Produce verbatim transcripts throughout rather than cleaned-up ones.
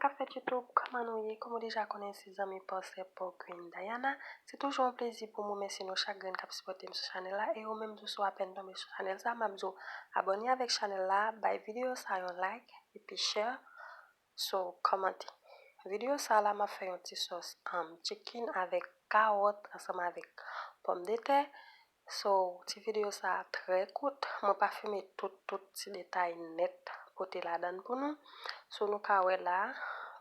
K ap fèt YouTube, kòman nou ye? Kòm ou deja konnen, se zanmi pa w, sè pa w, Queen Diana. Se toujou yon plezi pou mwen remèsye nou chak grenn k ap sipòte m sou chanèl la. E ou menm tou, si w apèn tonbe sou chanèl sa, m ap di w abòne avèk chanèl la, bay videyo sa yon like, epi share, so kòmante. Videyo sa la, m ap fè yon ti sòs um, chicken avèk kawòt ansanm avèk pòmdetè. So, ti videyo sa a trè kout. Mwen pa filme tout, tout ti detay nèt pote ladan l pou nou. So, nou ka wè la,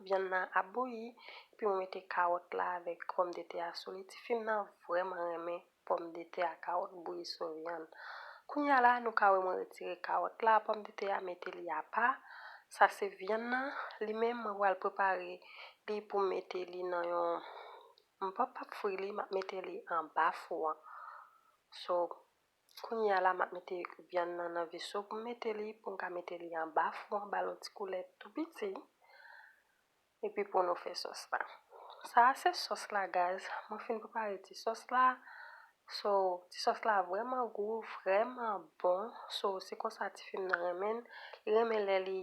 vyann nan ap bouyi. Epi mwen mete kawòt la avèk pòmdetè a sou li. Tifi m nan vrèman renmen pòmdetè a kawòt bouyi sou vyann. Kounye a la, nou ka wè mwen retire kawòt la, pòmdetè a mete li apa. Sa se vyann nan, li menm mwen pral prepare li pou mete li nan yon M p ap, p ap fri li, m ap mete li anba fou an. So, kounye a la, m ap mete vyann nan nan veso pou m mete li, pou m ka mete li anba fou an, ba l yon ti koulè tou piti. Epi pou nou fè sòs la. Sa a se sòs la, guys. Mwen fin prepare ti sòs la. So, ti sòs la vrèman gou, vrèman bon. So, se konsa tifi m nan renmen l. Li renmen lè li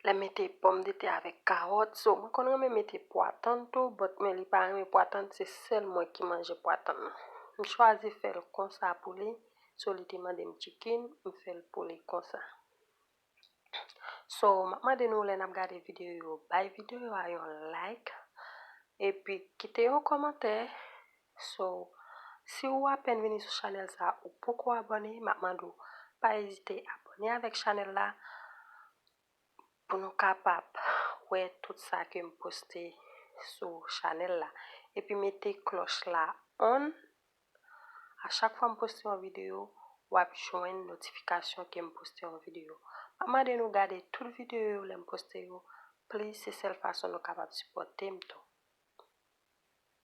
lè mete pòmdetè avèk kawòt. So, mwen konn renmen mete pwa tann tou, but men li pa renmen pwa tann, se sèl mwen ki manje pwa tann nan. M chwazi fè l konsa pou li. So, li te mande m chicken, m fè l pou li konsa. So, m ap mande nou lè n ap gade videyo yo, bay videyo a yon like. Epi kite yon kòmantè. So, si w apèn vini sou chanèl sa, ou poko abòne, m ap mande w pa ezite abòne avèk chanèl la pou nou kapab wè tout sa ke m poste sou chanèl la. Epi mete klòch la on. A chak fwa m poste yon videyo, w ap jwenn notifikasyon ke m poste yon videyo. M ap mande nou gade tout videyo yo lè m poste yo. Please, se sèl fason nou kapab sipòte m tou.